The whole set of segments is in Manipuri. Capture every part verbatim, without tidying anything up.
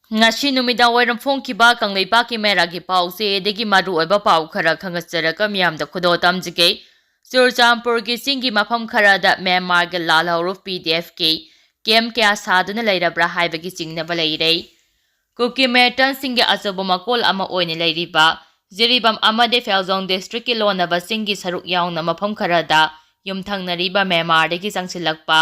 ꯉꯁꯤ ꯅꯨꯃꯤꯗꯥꯡ ꯋꯥꯏꯔꯝ ꯐꯣꯡꯈꯤꯕ ꯀꯪꯂꯩꯄꯥꯛꯀꯤ ꯃꯦꯔꯥꯒꯤ ꯄꯥꯎꯆꯦꯗꯒꯤ ꯃꯔꯨꯑꯣꯏꯕ ꯄꯥꯎ ꯈꯔ ꯈꯪꯒꯠꯆꯔꯒ ꯃꯤꯌꯥꯝꯗ ꯈꯨꯗꯣꯜ ꯇꯝꯖꯒꯦ꯫ ꯆꯨꯔꯆꯥꯟꯄꯨꯔꯒꯤ ꯆꯤꯡꯒꯤ ꯃꯐꯝ ꯈꯔꯗ ꯃ꯭ꯌꯥꯟꯃꯥꯔꯒꯤ ꯂꯥꯜꯍꯧꯂꯨꯞ P D F ꯀꯤ ꯀꯦꯝ ꯀꯌꯥ ꯁꯥꯗꯨꯅ ꯂꯩꯔꯕ꯭ꯔꯥ ꯍꯥꯏꯕꯒꯤ ꯆꯤꯡꯅꯕ ꯂꯩꯔꯦ꯫ ꯀꯨꯀꯤ ꯃꯤꯂꯤꯇꯦꯟꯁꯤꯡꯒꯤ ꯑꯆꯧꯕ ꯃꯀꯣꯜ ꯑꯃ ꯑꯣꯏꯅ ꯂꯩꯔꯤꯕ ꯖꯤꯔꯤꯕꯥꯝ ꯑꯃꯗꯤ ꯐꯦꯜꯖꯣꯡ ꯗꯤꯁꯇ꯭ꯔꯤꯛꯀꯤ ꯂꯣꯟꯅꯕ ꯆꯤꯡꯒꯤ ꯁꯔꯨꯛ ꯌꯥꯎꯅ ꯃꯐꯝ ꯈꯔꯗ ꯌꯨꯝꯊꯪꯅꯔꯤꯕ ꯃ꯭ꯌꯥꯟꯃꯥꯔꯗꯒꯤ ꯆꯪꯁꯤꯜꯂꯛꯄ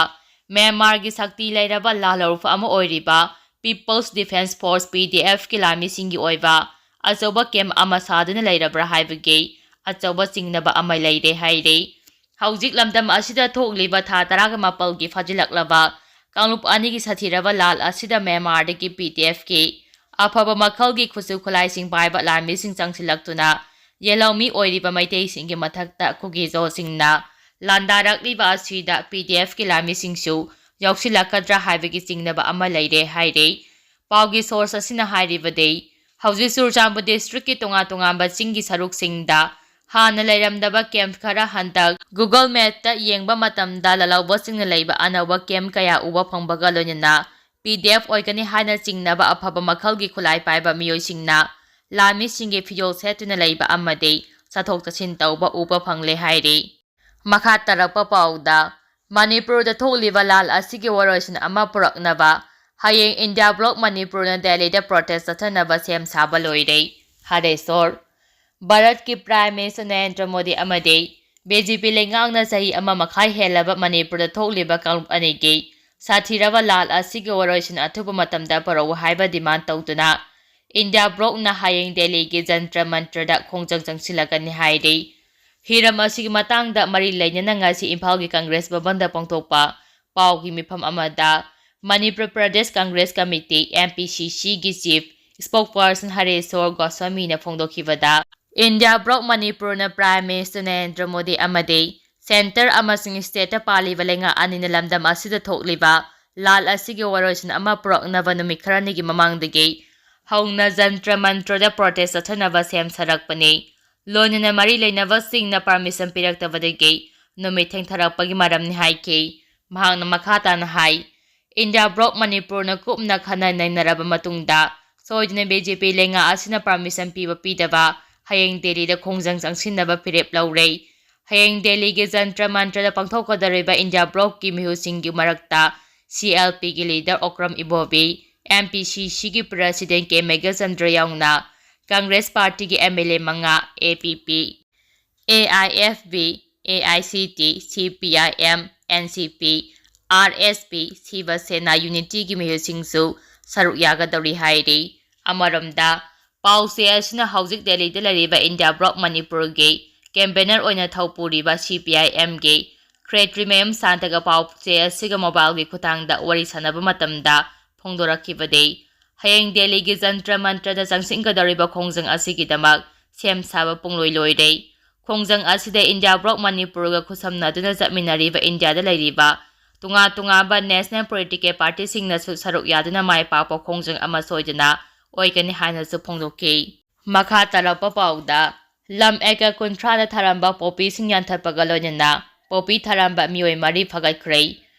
ꯃ꯭ꯌꯥꯟꯃꯥꯔꯒꯤ ꯁꯛꯇꯤ ꯂꯩꯔꯕ ꯂꯥꯜꯍꯧꯂꯨꯞ ꯑꯃ ꯑꯣꯏꯔꯤꯕ People's Defence Force P D F ꯀꯤ ꯂꯥꯟꯃꯤꯁꯤꯡꯒꯤ ꯑꯣꯏꯕ ꯑꯆꯧꯕ ꯀꯦꯝ ꯑꯃ ꯁꯥꯗꯨꯅ ꯂꯩꯔꯕ꯭ꯔꯥ ꯍꯥꯏꯕꯒꯤ ꯑꯆꯧꯕ ꯆꯤꯡꯅꯕ ꯑꯃ ꯂꯩꯔꯦ ꯍꯥꯏꯔꯤ꯫ ꯍꯧꯖꯤꯛ ꯂꯝꯗꯝ ꯑꯁꯤꯗ ꯊꯣꯛꯂꯤꯕ ꯊꯥ ꯇꯔꯥꯒ ꯃꯥꯄꯜꯒꯤ ꯐꯥꯖꯤꯜꯂꯛꯂꯕ ꯀꯥꯡꯂꯨꯞ ꯑꯅꯤꯒꯤ ꯁꯥꯊꯤꯔꯕ ꯂꯥꯜ ꯑꯁꯤꯗ ꯃ꯭ꯌꯥꯟꯃꯥꯔꯗꯒꯤ P D F ꯀꯤ ꯑꯐꯕ ꯃꯈꯜꯒꯤ ꯈꯨꯠꯁꯨ ꯈꯨꯠꯂꯥꯏꯁꯤꯡ ꯄꯥꯏꯕ ꯂꯥꯟꯃꯤꯁꯤꯡ ꯆꯪꯁꯤꯜꯂꯛꯇꯨꯅ ꯌꯦꯜꯍꯧꯃꯤ ꯑꯣꯏꯔꯤꯕ ꯃꯩꯇꯩꯁꯤꯡꯒꯤ ꯃꯊꯛꯇ ꯀꯨꯀꯤꯖꯣꯁꯤꯡꯅ ꯂꯥꯟꯗꯥꯔꯛꯂꯤꯕ ꯑꯁꯤꯗ P D F ꯀꯤ ꯂꯥꯟꯃꯤꯁꯤꯡꯁꯨ ꯌꯥꯎꯁꯤꯜꯂꯛꯀꯗ꯭ꯔꯥ ꯍꯥꯏꯕꯒꯤ ꯆꯤꯡꯅꯕ ꯑꯃ ꯂꯩꯔꯦ ꯍꯥꯏꯔꯤ꯫ ꯄꯥꯎꯒꯤ source ꯑꯁꯤꯅ ꯍꯥꯏꯔꯤꯕꯗꯤ, ꯍꯧꯖꯤꯛ ꯆꯨꯔꯆꯥꯟꯄꯨꯔ ꯗꯤꯁꯇ꯭ꯔꯤꯛꯀꯤ ꯇꯣꯉꯥꯟ ꯇꯣꯉꯥꯟꯕ ꯆꯤꯡꯒꯤ ꯁꯔꯨꯛꯁꯤꯡꯗ ꯍꯥꯟꯅ ꯂꯩꯔꯝꯗꯕ ꯀꯦꯝꯞ ꯈꯔ ꯍꯟꯗꯛ Google Mapꯇ ꯌꯦꯡꯕ ꯃꯇꯝꯗ ꯂꯥꯜꯍꯧꯕꯁꯤꯡꯅ ꯂꯩꯕ ꯑꯅꯧꯕ ꯀꯦꯝꯞ ꯀꯌꯥ ꯎꯕ ꯐꯪꯕꯒ ꯂꯣꯏꯅꯅ P D F ꯑꯣꯏꯒꯅꯤ ꯍꯥꯏꯅ ꯆꯤꯡꯅꯕ ꯑꯐꯕ ꯃꯈꯜꯒꯤ ꯈꯨꯠꯂꯥꯏ ꯄꯥꯏꯕ ꯃꯤꯑꯣꯏꯁꯤꯡꯅ ꯂꯥꯟꯃꯤꯁꯤꯡꯒꯤ ꯐꯤꯖꯣꯜ ꯁꯦꯠꯇꯨꯅ ꯂꯩꯕ ꯑꯃꯗꯤ ꯆꯠꯊꯣꯛ ꯆꯠꯁꯤꯟ ꯇꯧꯕ ꯎꯕ ꯐꯪꯂꯦ ꯍꯥꯏꯔꯤ꯫ ꯃꯈꯥ ꯇꯥꯔꯛꯄ ꯄꯥꯎꯗ, ꯃꯅꯤꯄꯨꯔꯗ ꯊꯣꯛꯂꯤꯕ ꯂꯥꯜ ꯑꯁꯤꯒꯤ ꯋꯥꯔꯣꯏꯁꯤꯟ ꯑꯃ ꯄꯨꯔꯛꯅꯕ ꯍꯌꯦꯡ ꯏꯟꯗꯤꯌꯥ ꯕ꯭ꯂꯣꯛ ꯃꯅꯤꯄꯨꯔꯅ ꯗꯦꯜꯂꯤꯗ protest ꯆꯠꯊꯅꯕ ꯁꯦꯝ ꯁꯥꯕ ꯂꯣꯏꯔꯦ꯫ ꯍꯔꯦꯁꯣꯔ꯫ ꯚꯥꯔꯠꯀꯤ Prime Minister ꯅꯔꯦꯟꯗ꯭ꯔ ꯃꯣꯗꯤ ꯑꯃꯗꯤ B J P ꯂꯩꯉꯥꯛꯅ ꯆꯍꯤ ꯑꯃ ꯃꯈꯥꯏ ꯍꯦꯜꯂꯕ ꯃꯅꯤꯄꯨꯔꯗ ꯊꯣꯛꯂꯤꯕ ꯀꯥꯡꯂꯨꯞ ꯑꯅꯤꯒꯤ ꯁꯥꯊꯤꯔꯕ ꯂꯥꯜ ꯑꯁꯤꯒꯤ ꯋꯥꯔꯣꯏꯁꯤꯟ ꯑꯊꯨꯕ ꯃꯇꯝꯗ ꯄꯨꯔꯛꯎ ꯍꯥꯏꯕ demand ꯇꯧꯗꯨꯅ ꯏꯟꯗꯤꯌꯥ ꯕ꯭ꯂꯣꯛꯅ ꯍꯌꯦꯡ ꯗꯦꯜꯂꯤꯒꯤ ꯖꯟꯇ꯭ꯔ ꯃꯟꯇ꯭ꯔꯗ ꯈꯣꯡꯖꯪ ꯆꯪꯁꯤꯜꯂꯒꯅꯤ ꯍꯥꯏꯔꯤ꯫ ꯍꯤꯔꯝ ꯑꯁꯤꯒꯤ ꯃꯇꯥꯡꯗ ꯃꯔꯤ ꯂꯩꯅꯅ ꯉꯁꯤ ꯏꯝꯐꯥꯜꯒꯤ ꯀꯪꯒ꯭ꯔꯦꯁ ꯚꯕꯟꯗ ꯄꯥꯡꯊꯣꯛꯄ ꯄꯥꯎꯒꯤ ꯃꯤꯐꯝ ꯑꯃꯗ Manipur Pradesh Congress committee, M P C C ꯒꯤ chief spokesperson ꯍꯔꯦꯁꯣꯔ ꯒꯣꯁ꯭ꯋꯥꯃꯤꯅ ꯐꯣꯡꯗꯣꯛꯈꯤꯕꯗ, ꯏꯟꯗꯤꯌꯥ ꯕ꯭ꯂꯣꯛ ꯃꯅꯤꯄꯨꯔꯅ Prime Minister ꯅꯔꯦꯟꯗ꯭ꯔ ꯃꯣꯗꯤ ꯑꯃꯗꯤ centre ꯑꯃꯁꯨꯡ stateꯇ ꯄꯥꯜꯂꯤꯕ ꯂꯩꯉꯥꯛ ꯑꯅꯤꯅ ꯂꯝꯗꯝ ꯑꯁꯤꯗ ꯊꯣꯛꯂꯤꯕ ꯂꯥꯜ ꯑꯁꯤꯒꯤ ꯋꯥꯔꯣꯏꯁꯤꯟ ꯑꯃ ꯄꯨꯔꯛꯅꯕ ꯅꯨꯃꯤꯠ ꯈꯔꯅꯤꯒꯤ ꯃꯃꯥꯡꯗꯒꯤ ꯍꯧꯅ ꯖꯟꯇ꯭ꯔ ꯃꯟꯇ꯭ꯔꯗ protest ꯆꯠꯊꯅꯕ ꯁꯦꯝ ꯁꯥꯔꯛꯄꯅꯤ꯫ ꯂꯣꯏꯅꯅ ꯃꯔꯤ ꯂꯩꯅꯕꯁꯤꯡꯅ permission ꯄꯤꯔꯛꯇꯕꯗꯒꯤ ꯅꯨꯃꯤꯠ ꯊꯦꯡꯊꯔꯛꯄꯒꯤ ꯃꯔꯝꯅꯤ ꯍꯥꯏꯈꯤ꯫ ꯃꯍꯥꯛꯅ ꯃꯈꯥ ꯇꯥꯅ ꯍꯥꯏ, ꯏꯟꯗꯤꯌꯥ ꯕ꯭ꯂꯣꯛ ꯃꯅꯤꯄꯨꯔꯅ ꯀꯨꯞꯅ ꯈꯟꯅ ꯅꯩꯅꯔꯕ ꯃꯇꯨꯡꯗ ꯁꯣꯏꯗꯅ ꯕꯤ ꯖꯦ ꯄꯤ ꯂꯩꯉꯥꯛ ꯑꯁꯤꯅ ꯄꯥꯔꯃꯤꯁꯟ ꯄꯤꯕ ꯄꯤꯗꯕ ꯍꯌꯦꯡ ꯗꯦꯜꯂꯤꯗ ꯈꯣꯡꯖꯪ ꯆꯪꯁꯤꯟꯅꯕ ꯐꯤꯔꯦꯞ ꯂꯧꯔꯦ꯫ ꯍꯌꯦꯡ ꯗꯦꯜꯂꯤꯒꯤ ꯖꯟꯇ꯭ꯔ ꯃꯟꯇ꯭ꯔꯗ ꯄꯥꯡꯊꯣꯛꯀꯗꯧꯔꯤꯕ ꯏꯟꯗꯤꯌꯥ ꯕ꯭ꯂꯣꯛꯀꯤ ꯃꯤꯍꯨꯠꯁꯤꯡꯒꯤ ꯃꯔꯛꯇ ꯁꯤ ꯑꯦꯜ ꯄꯤꯒꯤ ꯂꯤꯗꯔ ꯑꯣꯀ꯭ꯔꯝ ꯏꯕꯣꯕꯤ, ꯑꯦꯝ ꯄꯤ ꯁꯤ ꯁꯤꯒꯤ ꯄ꯭ꯔꯦꯁꯤꯗꯦꯟ ꯀꯦ ꯃꯦꯘꯆꯟꯗ꯭ꯔ ꯌꯥꯎꯅ ꯀꯪꯒ꯭ꯔꯦꯁ ꯄꯥꯔꯇꯤꯒꯤ ꯑꯦꯝ ꯑꯦꯜ ꯑꯦ ꯃꯉꯥ, ꯑꯦ ꯄꯤ ꯄꯤ, A I F B, A I C T, ꯁꯤ P I M, N C P, R S P, ꯁꯤꯕ ꯁꯦꯅꯥ ꯌꯨꯅꯤꯇꯤꯒꯤ ꯃꯤꯍꯨꯠꯁꯤꯡꯁꯨ ꯁꯔꯨꯛ ꯌꯥꯒꯗꯧꯔꯤ ꯍꯥꯏꯔꯤ꯫ ꯑꯃꯔꯣꯝꯗ, ꯄꯥꯎꯆꯦ ꯑꯁꯤꯅ ꯍꯧꯖꯤꯛ ꯗꯦꯜꯂꯤꯗ ꯂꯩꯔꯤꯕ ꯏꯟꯗꯤꯌꯥ ꯕ꯭ꯂꯣꯛ ꯃꯅꯤꯄꯨꯔꯒꯤ ꯀꯦꯝꯄꯦꯅꯔ ꯑꯣꯏꯅ ꯊꯧ ꯄꯨꯔꯤꯕ ꯁꯤ ꯄꯤ ꯑꯥꯏ ꯑꯦꯝꯒꯤ ꯈ꯭ꯔꯦꯇ꯭ꯔꯤꯃꯌꯨꯝ ꯁꯥꯟꯇꯒ ꯄꯥꯎꯆꯦ ꯑꯁꯤꯒ ꯃꯣꯕꯥꯏꯜꯒꯤ ꯈꯨꯠꯊꯥꯡꯗ ꯋꯥꯔꯤ ꯁꯥꯟꯅꯕ ꯃꯇꯝꯗ ꯐꯣꯡꯗꯣꯔꯛꯈꯤꯕꯗꯤ, ꯍꯌꯦꯡ ꯗꯦꯜꯂꯤꯒꯤ ꯖꯟꯇ꯭ꯔ ꯃꯟꯇ꯭ꯔꯗ ꯆꯪꯁꯤꯟꯒꯗꯧꯔꯤꯕ ꯈꯣꯡꯖꯪ ꯑꯁꯤꯒꯤꯗꯃꯛ ꯁꯦꯝ ꯁꯥꯕ ꯄꯨꯡꯂꯣꯏ ꯂꯣꯏꯔꯦ꯫ ꯈꯣꯡꯖꯪ ꯑꯁꯤꯗ ꯏꯟꯗꯤꯌꯥ ꯕ꯭ꯂꯣꯛ ꯃꯅꯤꯄꯨꯔꯒ ꯈꯨꯠꯁꯝꯅꯗꯨꯅ ꯆꯠꯃꯤꯟꯅꯔꯤꯕ ꯏꯟꯗꯤꯌꯥꯗ ꯂꯩꯔꯤꯕ ꯇꯣꯉꯥꯟ ꯇꯣꯉꯥꯟꯕ ꯅꯦꯁꯅꯦꯜ ꯄꯣꯂꯤꯇꯤꯀꯦꯜ ꯄꯥꯔꯇꯤꯁꯤꯡꯅꯁꯨ ꯁꯔꯨꯛ ꯌꯥꯗꯨꯅ ꯃꯥꯏ ꯄꯥꯛꯄ ꯈꯣꯡꯖꯪ ꯑꯃ ꯁꯣꯏꯗꯅ ꯑꯣꯏꯒꯅꯤ ꯍꯥꯏꯅꯁꯨ ꯐꯣꯡꯗꯣꯛꯈꯤ꯫ ꯃꯈꯥ ꯇꯥꯔꯛꯄ ꯄꯥꯎꯗ, ꯂꯝ ꯑꯦꯀꯔ ꯀꯨꯟꯊ꯭ꯔꯥꯗ ꯊꯥꯔꯝꯕ ꯄꯣꯄꯤꯁꯤꯡ ꯌꯥꯟꯊꯠꯄꯒ ꯂꯣꯏꯅꯅ ꯄꯣꯄꯤ ꯊꯥꯔꯝꯕ ꯃꯤꯑꯣꯏ ꯃꯔꯤ ꯐꯒꯠꯈ꯭ꯔꯦ꯫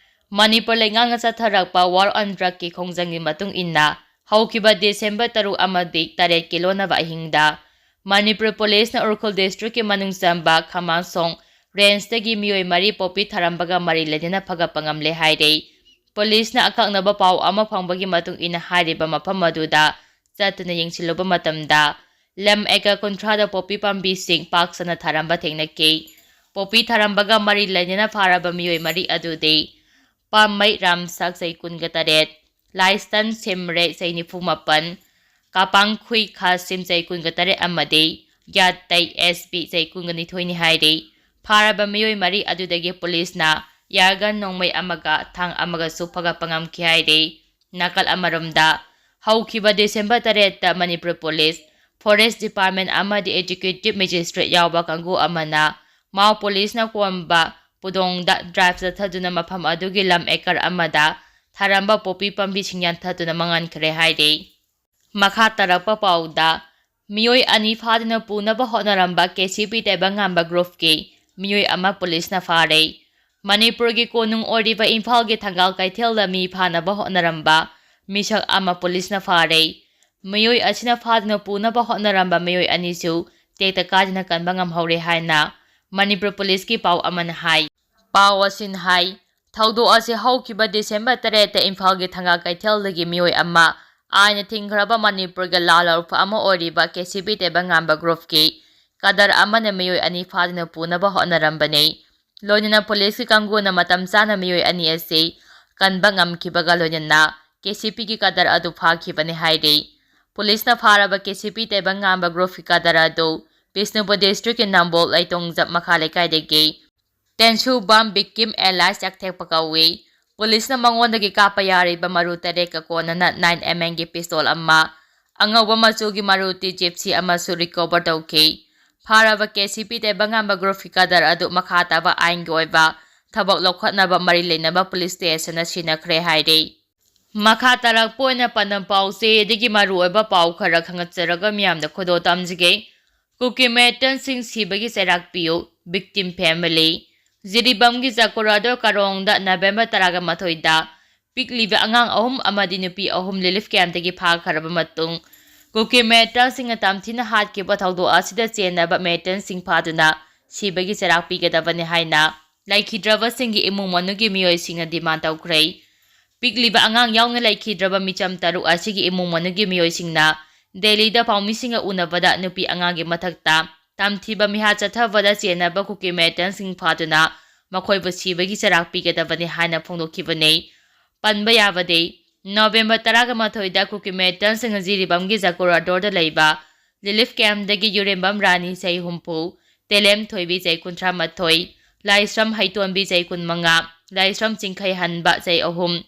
ꯃꯅꯤꯄꯨꯔ ꯂꯩꯉꯥꯛꯅ ꯆꯠꯊꯔꯛꯄ War on Drugꯀꯤ ꯈꯣꯡꯖꯪꯒꯤ ꯃꯇꯨꯡ ꯏꯟꯅ, ꯍꯧꯈꯤꯕ ꯗꯤꯁꯦꯝꯕꯔ ꯇꯔꯨꯛ ꯑꯃꯗꯤ ꯇꯔꯦꯠꯀꯤ ꯂꯣꯟꯅꯕ ꯑꯍꯤꯡꯗ ꯃꯅꯤꯄꯨꯔ ꯄꯨꯂꯤꯁꯅ ꯎꯈ꯭ꯔꯨꯜ ꯗꯤꯁꯇ꯭ꯔꯤꯛꯀꯤ ꯃꯅꯨꯡ ꯆꯟꯕ ꯈꯃꯥꯟꯁꯣꯡ ꯔꯦꯟꯖꯇꯒꯤ ꯃꯤꯑꯣꯏ ꯃꯔꯤ ꯄꯣꯄꯤ ꯊꯥꯔꯝꯕꯒ ꯃꯔꯤ ꯂꯩꯅꯅ ꯐꯒꯠꯄ ꯉꯝꯂꯦ ꯍꯥꯏꯔꯦ꯫ ꯄꯨꯂꯤꯁꯅ ꯑꯀꯛꯅꯕ ꯄꯥꯎ ꯑꯃ ꯐꯪꯕꯒꯤ ꯃꯇꯨꯡ ꯏꯟꯅ, ꯍꯥꯏꯔꯤꯕ ꯃꯐꯝ ꯑꯗꯨꯗ ꯆꯠꯇꯨꯅ ꯌꯦꯡꯁꯤꯜꯂꯨꯕ ꯃꯇꯝꯗ, ꯂꯝ ꯑꯦꯀꯔ ꯀꯨꯟꯊ꯭ꯔꯥꯗ ꯄꯣꯄꯤ ꯄꯥꯝꯕꯤꯁꯤꯡ ꯄꯥꯛ ꯁꯟꯅ ꯊꯥꯔꯝꯕ ꯊꯦꯡꯅꯈꯤ꯫ ꯄꯣꯄꯤ ꯊꯥꯔꯝꯕꯒ ꯃꯔꯤ ꯂꯩꯅꯅ ꯐꯥꯔꯕ ꯃꯤꯑꯣꯏ ꯃꯔꯤ ꯑꯗꯨꯗꯤ ꯄꯥꯝꯃꯩ ꯔꯥꯝꯁꯥꯛ, ꯆꯍꯤ ꯀꯨꯟꯒ ꯇꯔꯦꯠ, ꯂꯥꯏꯁꯇꯟ ꯁꯤꯝꯔꯦ, ꯆꯍꯤ ꯅꯤꯐꯨ ꯃꯥꯄꯟ, ꯀꯥꯄꯥꯡꯈꯨꯏ ꯈꯥꯁꯤꯝ, ꯆꯍꯤ ꯀꯨꯟꯒ ꯇꯔꯦꯠ, ꯑꯃꯗꯤ ꯌꯥꯠꯇꯩ ꯑꯦꯁ ꯄꯤ, ꯆꯍꯤ ꯀꯨꯟꯒ ꯅꯤꯊꯣꯏꯅꯤ ꯍꯥꯏꯔꯤ꯫ ꯐꯥꯔꯕ ꯃꯤꯑꯣꯏ ꯃꯔꯤ ꯑꯗꯨꯗꯒꯤ ꯄꯨꯂꯤꯁꯅ ꯌꯥꯒꯟ ꯅꯣꯡꯃꯩ ꯑꯃꯒ ꯊꯥꯡ ꯑꯃꯒꯁꯨ ꯐꯒꯠꯄ ꯉꯝꯈꯤ ꯍꯥꯏꯔꯤ꯫ ꯅꯥꯀꯜ ꯑꯃꯔꯣꯝꯗ, ꯍꯧꯈꯤꯕ ꯗꯤꯁꯦꯝꯕꯔ ꯇꯔꯦꯠꯇ ꯃꯅꯤꯄꯨꯔ ꯄꯨꯂꯤꯁ, ꯐꯣꯔꯦꯁ ꯗꯤꯄꯥꯔꯠꯃꯦꯟ ꯑꯃꯗꯤ ꯑꯦꯛꯖꯤꯀ꯭ꯌꯨꯇꯤꯚ ꯃꯦꯖꯤꯁꯇ꯭ꯔꯦꯠ ꯌꯥꯎꯕ ꯀꯥꯡꯕꯨ ꯑꯃꯅ ꯃꯥꯎ ꯄꯨꯂꯤꯁꯅ ꯀꯣꯟꯕ ꯄꯨꯗꯣꯡꯗ ꯗ꯭ꯔꯥꯏꯚ ꯆꯠꯊꯗꯨꯅ ꯃꯐꯝ ꯑꯗꯨꯒꯤ ꯂꯝ ꯑꯦꯀꯔ ꯑꯃꯗ ꯊꯥꯔꯝꯕ ꯄꯣꯄꯤ ꯄꯥꯝꯕꯤꯁꯤꯡ ꯌꯥꯟꯊꯠꯇꯨꯅ ꯃꯥꯡꯍꯟꯈ꯭ꯔꯦ ꯍꯥꯏꯔꯤ꯫ ꯃꯈꯥ ꯇꯥꯔꯛꯄ ꯄꯥꯎꯗ, ꯃꯤꯑꯣꯏ ꯑꯅꯤ ꯐꯥꯗꯨꯅ ꯄꯨꯅꯕ ꯍꯣꯠꯅꯔꯝꯕ ꯀꯦ ꯁꯤ ꯕꯤ ꯇꯥꯏꯕꯪꯉꯥꯟꯕ ꯒ꯭ꯔꯨꯞꯀꯤ ꯃꯤꯑꯣꯏ ꯑꯃ ꯄꯨꯂꯤꯁꯅ ꯐꯥꯔꯦ꯫ ꯃꯅꯤꯄꯨꯔꯒꯤ ꯀꯣꯅꯨꯡ ꯑꯣꯏꯔꯤꯕ ꯏꯝꯐꯥꯜꯒꯤ ꯊꯪꯒꯥꯜ ꯀꯩꯊꯦꯜꯗ ꯃꯤ ꯐꯥꯅꯕ ꯍꯣꯠꯅꯔꯝꯕ ꯃꯤꯁꯛ ꯑꯃ ꯄꯨꯂꯤꯁꯅ ꯐꯥꯔꯦ꯫ ꯃꯤꯑꯣꯏ ꯑꯁꯤꯅ ꯐꯥꯗꯨꯅ ꯄꯨꯅꯕ ꯍꯣꯠꯅꯔꯝꯕ ꯃꯤꯑꯣꯏ ꯑꯅꯤꯁꯨ ꯇꯦꯛꯇ ꯀꯥꯏꯗꯅ ꯀꯟꯕ ꯉꯝꯍꯧꯔꯦ ꯍꯥꯏꯅ ꯃꯅꯤꯄꯨꯔ ꯄꯨꯂꯤꯁꯀꯤ ꯄꯥꯎ ꯑꯃꯅ ꯍꯥꯏ꯫ ꯄꯥꯎ ꯑꯁꯤꯅ ꯍꯥꯏ, ꯊꯧꯗꯣꯛ ꯑꯁꯤ ꯍꯧꯈꯤꯕ ꯗꯤꯁꯦꯝꯕꯔ ꯇꯔꯦꯠꯇ ꯏꯝꯐꯥꯜꯒꯤ ꯊꯪꯒꯥꯜ ꯀꯩꯊꯦꯜꯗꯒꯤ ꯃꯤꯑꯣꯏ ꯑꯃ ꯑꯥꯏꯟꯅ ꯊꯤꯡꯈ꯭ꯔꯕ ꯃꯅꯤꯄꯨꯔꯒꯤ ꯂꯥꯜꯍꯧꯂꯨꯞ ꯑꯃ ꯑꯣꯏꯔꯤꯕ ꯀꯦ ꯁꯤ ꯄꯤ ꯇꯦꯕꯉꯥꯝꯕ ꯒ꯭ꯔꯨꯞꯀꯤ ꯀꯗꯔ ꯑꯃꯅ ꯃꯤꯑꯣꯏ ꯑꯅꯤ ꯐꯥꯗꯨꯅ ꯄꯨꯅꯕ ꯍꯣꯠꯅꯔꯝꯕꯅꯤ꯫ ꯂꯣꯏꯅꯅ ꯄꯨꯂꯤꯁꯀꯤ ꯀꯥꯡꯕꯨꯅ ꯃꯇꯝ ꯆꯥꯅ ꯃꯤꯑꯣꯏ ꯑꯅꯤ ꯑꯁꯤ ꯀꯟꯕ ꯉꯝꯈꯤꯕꯒ ꯂꯣꯏꯅꯅ ꯀꯦ ꯁꯤ ꯄꯤꯒꯤ ꯀꯗꯔ ꯑꯗꯨ ꯐꯥꯈꯤꯕꯅꯤ ꯍꯥꯏꯔꯤ꯫ ꯄꯨꯂꯤꯁꯅ ꯐꯥꯔꯕ ꯀꯦ ꯁꯤ ꯄꯤ ꯇꯦꯕꯉꯥꯝꯕ ꯒ꯭ꯔꯨꯞꯀꯤ ꯀꯗꯔ ꯑꯗꯨ ꯕꯤꯁꯅꯨꯄꯨꯔ ꯗꯤꯁꯇ꯭ꯔꯤꯛꯀꯤ ꯅꯝꯕꯣꯜ ꯂꯩꯇꯣꯡꯖꯝ ꯃꯈꯥ ꯂꯩꯀꯥꯏꯗꯒꯤ ꯇꯦꯟꯁꯨꯕꯥꯝ ꯕꯤꯀꯤꯝ ꯑꯦꯂꯥꯏꯁ ꯆꯥꯛꯊꯦꯛꯄ ꯀꯧꯏ꯫ ꯄꯨꯂꯤꯁꯅ ꯃꯉꯣꯟꯗꯒꯤ ꯀꯥꯞꯄ ꯌꯥꯔꯤꯕ ꯃꯔꯨ ꯇꯔꯦꯠꯀ ꯀꯣꯟꯅꯅ ꯅꯥꯏꯟ ꯑꯦꯝ ꯑꯦꯝꯒꯤ ꯄꯤꯁꯇꯣꯜ ꯑꯃ, ꯑꯉꯧꯕ ꯃꯆꯨꯒꯤ ꯃꯔꯨꯇꯤ ꯖꯤꯞꯁꯤ ꯑꯃꯁꯨ ꯔꯤꯀꯣꯚꯔ ꯇꯧꯈꯤ꯫ ꯐꯥꯔꯕ ꯀꯦ ꯁꯤ ꯄꯤ ꯇꯦꯕꯉꯥꯝꯕ ꯒ꯭ꯔꯨꯞꯀꯤ ꯀꯗꯔ ꯑꯗꯨ ꯃꯈꯥ ꯇꯥꯕ ꯑꯥꯏꯟꯒꯤ ꯑꯣꯏꯕ ꯊꯕꯛ ꯂꯧꯈꯠꯅꯕ ꯃꯔꯤ ꯂꯩꯅꯕ ꯄꯨꯂꯤꯁ ꯁ꯭ꯇꯦꯁꯟꯗ ꯁꯤꯟꯅꯈ꯭ꯔꯦ ꯍꯥꯏꯔꯤ꯫ ꯃꯈꯥ ꯇꯥꯔꯛꯄ ꯑꯣꯏꯅ ꯄꯥꯟꯗꯝ ꯄꯥꯎꯆꯦꯗꯒꯤ ꯃꯔꯨꯑꯣꯏꯕ ꯄꯥꯎ ꯈꯔ ꯈꯪꯒꯠꯆꯔꯒ ꯃꯤꯌꯥꯝꯗ ꯈꯨꯗꯣꯜ ꯇꯝꯖꯒꯦ꯫ ꯀꯨꯀꯤ ꯃꯤꯂꯤꯇꯦꯟꯠꯁꯤꯡ ꯁꯤꯕꯒꯤ ꯆꯩꯔꯥꯛ ꯄꯤꯌꯨ, victim family꯫ ꯖꯤꯔꯤꯕꯥꯝꯒꯤ ꯖꯀꯨꯔꯥꯗꯣ ꯀꯥꯔꯣꯡꯗ ꯅꯕꯦꯝꯕꯔ ꯇꯔꯥꯃꯥꯊꯣꯏꯗ ꯄꯤꯛꯂꯤꯕ ꯑꯉꯥꯡ ꯑꯍꯨꯝ ꯑꯃꯗꯤ ꯅꯨꯄꯤ ꯑꯍꯨꯝ ꯔꯤꯂꯤꯐ ꯀꯦꯝꯞꯇꯒꯤ ꯐꯥꯈ꯭ꯔꯕ ꯃꯇꯨꯡ, ꯀꯨꯀꯤ ꯃꯤꯂꯤꯇꯦꯟꯠꯁꯤꯡꯅ ꯇꯝꯊꯤꯅ ꯍꯥꯠꯈꯤꯕ ꯊꯧꯗꯣꯛ ꯑꯁꯤꯗ ꯆꯦꯟꯅꯕ ꯃꯤꯂꯤꯇꯦꯟꯠꯁꯤꯡ ꯐꯥꯗꯨꯅ ꯁꯤꯕꯒꯤ ꯆꯩꯔꯥꯛ ꯄꯤꯒꯗꯕꯅꯤ ꯍꯥꯏꯅ ꯂꯩꯈꯤꯗ꯭ꯔꯕꯁꯤꯡꯒꯤ ꯏꯃꯨꯡ ꯃꯅꯨꯡꯒꯤ ꯃꯤꯑꯣꯏꯁꯤꯡꯅ ꯗꯤꯃꯥꯟ ꯇꯧꯈ꯭ꯔꯦ꯫ ꯄꯤꯛꯂꯤꯕ ꯑꯉꯥꯡ ꯌꯥꯎꯅ ꯂꯩꯈꯤꯗ꯭ꯔꯕ ꯃꯤꯆꯝ ꯇꯔꯨꯛ ꯑꯁꯤꯒꯤ ꯏꯃꯨꯡ ꯃꯅꯨꯡꯒꯤ ꯃꯤꯑꯣꯏꯁꯤꯡꯅ ꯗꯦꯜꯂꯤꯗ ꯄꯥꯎꯃꯤꯁꯤꯡꯒ ꯎꯅꯕꯗ ꯅꯨꯄꯤ ꯑꯉꯥꯡꯒꯤ ꯃꯊꯛꯇ ꯇꯝꯊꯤꯕ ꯃꯤꯍꯥꯠ ꯆꯠꯊꯕꯗ ꯆꯦꯟꯅꯕ ꯀꯨꯀꯤ ꯃꯤꯂꯤꯇꯦꯟꯠꯁꯤꯡ ꯐꯥꯗꯨꯅ ꯃꯈꯣꯏꯕꯨ ꯁꯤꯕꯒꯤ ꯆꯩꯔꯥꯛ ꯄꯤꯒꯗꯕꯅꯤ ꯍꯥꯏꯅ ꯐꯣꯡꯗꯣꯛꯈꯤꯕꯅꯤ꯫ ꯄꯟꯕ ꯌꯥꯕꯗꯤ, ꯅꯕꯦꯝꯕꯔ ꯇꯔꯥꯃꯥꯊꯣꯏꯗ ꯀꯨꯀꯤ ꯃꯤꯂꯤꯇꯦꯟꯠꯁꯤꯡꯅ ꯖꯤꯔꯤꯕꯥꯝꯒꯤ ꯖꯀꯨꯔꯥꯗꯣꯔꯗ ꯂꯩꯕ ꯔꯤꯂꯤꯐ ꯀꯦꯝꯞꯇꯒꯤ ꯌꯨꯔꯦꯝꯕꯝ ꯔꯥꯅꯤ, ꯆꯍꯤ ꯍꯨꯝꯐꯨ, ꯇꯦꯂꯦꯝ ꯊꯣꯏꯕꯤ, ꯆꯍꯤ ꯀꯨꯟꯊ꯭ꯔꯥ ꯃꯥꯊꯣꯏ, ꯂꯥꯏꯁ꯭ꯔꯝ ꯍꯩꯇꯣꯟꯕꯤ, ꯆꯍꯤ ꯀꯨꯟꯃꯉꯥ, ꯂꯥꯏꯁ꯭ꯔꯝ ꯆꯤꯡꯈꯩꯍꯟꯕ, ꯆꯍꯤ ꯑꯍꯨꯝ,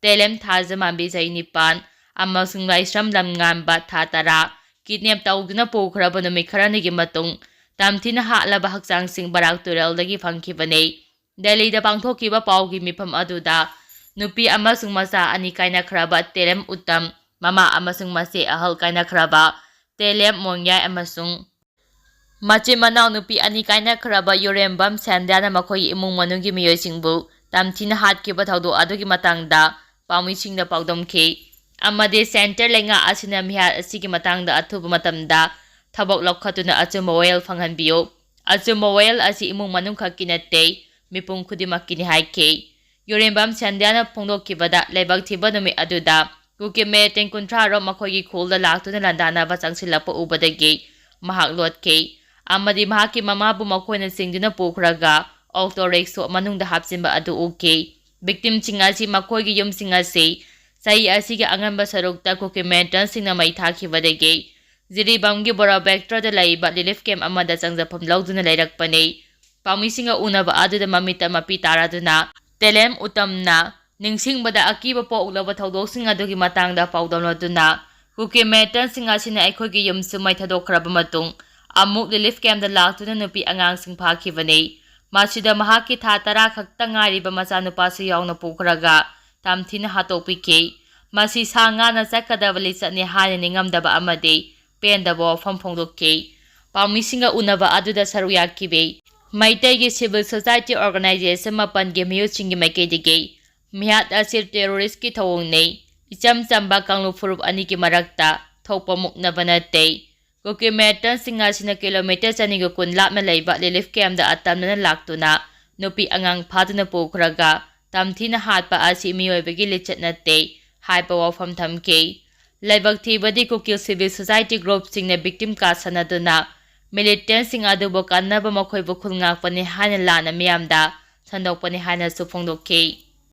ꯇꯦꯂꯦꯝ ꯊꯥꯖꯃꯥꯟꯕꯤ, ꯆꯍꯤ ꯅꯤꯄꯥꯟ, ꯑꯃꯁꯨꯡ ꯂꯥꯏꯁ꯭ꯔꯝ ꯂꯝꯉꯥꯟꯕ, ꯊꯥ ꯇꯔꯥ, ꯀꯤꯗꯅꯦꯞ ꯇꯧꯗꯨꯅ ꯄꯨꯈ꯭ꯔꯕ ꯅꯨꯃꯤꯠ ꯈꯔꯅꯤꯒꯤ ꯃꯇꯨꯡ ꯇꯝꯊꯤꯅ ꯍꯥꯠꯂꯕ ꯍꯛꯆꯥꯡꯁꯤꯡ ꯕꯔꯥꯛ ꯇꯨꯔꯦꯜꯗꯒꯤ ꯐꯪꯈꯤꯕꯅꯤ꯫ ꯗꯦꯜꯂꯤꯗ ꯄꯥꯡꯊꯣꯛꯈꯤꯕ ꯄꯥꯎꯒꯤ ꯃꯤꯐꯝ ꯑꯗꯨꯗ ꯅꯨꯄꯤ ꯑꯃꯁꯨꯡ ꯃꯆꯥ ꯑꯅꯤ ꯀꯥꯏꯅꯈ꯭ꯔꯕ ꯇꯦꯂꯦꯝ ꯎꯠꯇꯝ, ꯃꯃꯥ ꯑꯃꯁꯨꯡ ꯃꯆꯦ ꯑꯍꯜ ꯀꯥꯏꯅꯈ꯭ꯔꯕ ꯇꯦꯂꯦꯝ ꯃꯣꯡꯌꯥꯏ ꯑꯃꯁꯨꯡ ꯃꯆꯤꯟ ꯃꯅꯥꯎ ꯅꯨꯄꯤ ꯑꯅꯤ ꯀꯥꯏꯅꯈ꯭ꯔꯕ ꯌꯨꯔꯦꯝꯕꯝ ꯁꯦꯟꯗ꯭ꯌꯥꯅ ꯃꯈꯣꯏꯒꯤ ꯏꯃꯨꯡ ꯃꯅꯨꯡꯒꯤ ꯃꯤꯑꯣꯏꯁꯤꯡꯕꯨ ꯇꯝꯊꯤꯅ ꯍꯥꯠꯈꯤꯕ ꯊꯧꯗꯣꯛ ꯑꯗꯨꯒꯤ ꯃꯇꯥꯡꯗ ꯄꯥꯎꯃꯤꯁꯤꯡꯗ ꯄꯥꯎꯗꯝꯈꯤ꯫ ꯑꯃꯗꯤ ꯁꯦꯟꯇꯔ ꯂꯩꯉꯥꯛ ꯑꯁꯤꯅ ꯃꯤꯍꯥꯠ ꯑꯁꯤꯒꯤ ꯃꯇꯥꯡꯗ ꯑꯊꯨꯕ ꯃꯇꯝꯗ ꯊꯕꯛ ꯂꯧꯈꯠꯇꯨꯅ ꯑꯆꯨꯝꯕ ꯋꯥꯌꯦꯜ ꯐꯪꯍꯟꯕꯤꯌꯨ꯫ ꯑꯆꯨꯝꯕ ꯋꯥꯌꯦꯜ ꯑꯁꯤ ꯏꯃꯨꯡ ꯃꯅꯨꯡ ꯈꯛꯀꯤ ꯅꯠꯇꯦ, ꯃꯤꯄꯨꯝ ꯈꯨꯗꯤꯡꯃꯛꯀꯤꯅꯤ ꯍꯥꯏꯈꯤ꯫ ꯌꯨꯔꯦꯝꯕꯝ ꯁꯦꯟꯗ꯭ꯌꯥꯅ ꯐꯣꯡꯗꯣꯛꯈꯤꯕꯗ, ꯂꯥꯏꯕꯛ ꯊꯤꯕ ꯅꯨꯃꯤꯠ ꯑꯗꯨꯗ ꯀꯨꯀꯤ ꯃꯤꯂꯤꯇꯦꯟ ꯀꯨꯟꯊ꯭ꯔꯥ ꯔꯣꯝ ꯃꯈꯣꯏꯒꯤ ꯈꯨꯜꯗ ꯂꯥꯛꯇꯨꯅ ꯂꯥꯟꯗꯥꯅꯕ ꯆꯪꯁꯤꯜꯂꯛꯄ ꯎꯕꯗꯒꯤ ꯃꯍꯥꯛ ꯂꯣꯠꯈꯤ ꯑꯃꯗꯤ ꯃꯍꯥꯛꯀꯤ ꯃꯃꯥꯕꯨ ꯃꯈꯣꯏꯅ ꯆꯤꯡꯗꯨꯅ ꯄꯨꯈ꯭ꯔꯒ ꯑꯣꯛꯇꯣ ꯔꯤꯛꯁꯣ ꯃꯅꯨꯡꯗ ꯍꯥꯞꯆꯤꯟꯕ ꯑꯗꯨ ꯎꯈꯤ꯫ ꯚꯤꯛꯇꯤꯝꯁꯤꯡ ꯑꯁꯤ ꯃꯈꯣꯏꯒꯤ ꯌꯨꯝꯁꯤꯡ ꯑꯁꯤ ꯆꯍꯤ ꯑꯁꯤꯒꯤ ꯑꯉꯟꯕ ꯁꯔꯨꯛꯇ ꯀꯨꯀꯤ ꯃꯤꯂꯤꯇꯦꯟꯁꯤꯡꯅ ꯃꯩ ꯊꯥꯈꯤꯕꯗꯒꯤ ꯖꯤꯔꯤꯕꯥꯝꯒꯤ ꯕꯣꯔꯥꯕꯦꯛꯇ꯭ꯔꯗ ꯂꯩꯕ ꯔꯤꯂꯤꯐ ꯀꯦꯝꯞ ꯑꯃꯗ ꯆꯪꯖꯐꯝ ꯂꯧꯗꯨꯅ ꯂꯩꯔꯛꯄꯅꯤ꯫ ꯄꯥꯎꯃꯤꯁꯤꯡꯒ ꯎꯅꯕ ꯑꯗꯨꯗ ꯃꯃꯤꯠꯇ ꯃꯄꯤ ꯇꯥꯔꯗꯨꯅ ꯇꯦꯂꯦꯝ ꯎꯇꯝꯅ ꯅꯤꯡꯁꯤꯡꯕꯗ ꯑꯀꯤꯕ ꯄꯣꯛꯂꯕ ꯊꯧꯗꯣꯛꯁꯤꯡ ꯑꯗꯨꯒꯤ ꯃꯇꯥꯡꯗ ꯄꯥꯎꯗꯝꯂꯗꯨꯅ, ꯀꯨꯀꯤ ꯃꯤꯂꯤꯇꯦꯟꯁꯤꯡ ꯑꯁꯤꯅ ꯑꯩꯈꯣꯏꯒꯤ ꯌꯨꯝꯁꯨ ꯃꯩ ꯊꯥꯗꯣꯛꯈ꯭ꯔꯕ ꯃꯇꯨꯡ ꯑꯃꯨꯛ ꯔꯤꯂꯤꯐ ꯀꯦꯝꯞꯇ ꯂꯥꯛꯇꯨꯅ ꯅꯨꯄꯤ ꯑꯉꯥꯡꯁꯤꯡ ꯐꯥꯈꯤꯕꯅꯤ꯫ ꯃꯁꯤꯗ ꯃꯍꯥꯛꯀꯤ ꯊꯥ ꯇꯔꯥ ꯈꯛꯇ ꯉꯥꯏꯔꯤꯕ ꯃꯆꯥꯅꯨꯄꯥꯁꯨ ꯌꯥꯎꯅ ꯄꯨꯈ꯭ꯔꯒ ꯇꯝꯊꯤꯅ ꯍꯥꯠꯇꯣꯛꯄꯤꯈꯤ꯫ ꯃꯁꯤ ꯁꯥ ꯉꯥꯅ ꯆꯠꯀꯗꯕ ꯂꯤꯆꯠꯅꯤ ꯍꯥꯏꯅ ꯅꯤꯡꯉꯝꯗꯕ ꯑꯃꯗꯤ ꯄꯦꯟꯗꯕ ꯋꯥꯐꯝ ꯐꯣꯡꯗꯣꯛꯈꯤ꯫ ꯄꯥꯎꯃꯤꯁꯤꯡꯒ ꯎꯅꯕ ꯑꯗꯨꯗ ꯁꯔꯨꯛ ꯌꯥꯈꯤꯕꯤ ꯃꯩꯇꯩꯒꯤ ꯁꯤꯚꯤꯜ ꯁꯣꯁꯥꯏꯇꯤ ꯑꯣꯔꯒꯅꯥꯏꯖꯦꯁꯟ ꯃꯥꯄꯟꯒꯤ ꯃꯤꯑꯣꯏꯁꯤꯡꯒꯤ ꯃꯥꯏꯀꯩꯗꯒꯤ ꯃꯤꯍꯥꯠ ꯑꯁꯤ ꯇꯦꯔꯣꯔꯤꯁꯀꯤ ꯊꯧꯑꯣꯡꯅꯤ, ꯏꯆꯝ ꯆꯝꯕ ꯀꯥꯡꯂꯨꯞ ꯐꯨꯔꯨꯞ ꯑꯅꯤꯒꯤ ꯃꯔꯛꯇ ꯊꯣꯛꯄ ꯃꯨꯛꯅꯕ ꯅꯠꯇꯦ꯫ ꯀꯨꯀꯤ ꯃꯤꯂꯤꯇꯦꯟꯁꯤꯡ ꯑꯁꯤꯅ ꯀꯤꯂꯣꯃꯤꯇꯔ ꯆꯅꯤꯒ ꯀꯨꯟ ꯂꯥꯞꯅ ꯂꯩꯕ ꯔꯤꯂꯤꯐ ꯀꯦꯝꯞꯇ ꯑꯇꯝꯅꯅ ꯂꯥꯛꯇꯨꯅ ꯅꯨꯄꯤ ꯑꯉꯥꯡ ꯐꯥꯗꯨꯅ ꯄꯨꯈ꯭ꯔꯒ ꯇꯝꯊꯤꯅ ꯍꯥꯠꯄ ꯑꯁꯤ ꯃꯤꯑꯣꯏꯕꯒꯤ ꯂꯤꯆꯠ ꯅꯠꯇꯦ ꯍꯥꯏꯕ ꯋꯥꯐꯝ ꯊꯝꯈꯤ꯫ ꯂꯥꯏꯕꯛ ꯊꯤꯕꯗꯤ ꯀꯨꯀꯤ ꯁꯤꯚꯤꯜ ꯁꯣꯁꯥꯏꯇꯤ ꯒ꯭ꯔꯨꯞꯁꯤꯡꯅ ꯚꯤꯛꯇꯤꯝ ꯀꯥꯁꯟꯅꯗꯨꯅ ꯃꯤꯂꯤꯇꯦꯟꯁꯤꯡ ꯑꯗꯨꯕꯨ ꯀꯟꯅꯕ ꯃꯈꯣꯏꯕꯨ ꯈꯨꯜ ꯉꯥꯛꯄꯅꯤ ꯍꯥꯏꯅ ꯂꯥꯟꯅ ꯃꯤꯌꯥꯝꯗ ꯁꯟꯗꯣꯛꯄꯅꯤ ꯍꯥꯏꯅꯁꯨ ꯐꯣꯡꯗꯣꯛꯈꯤ꯫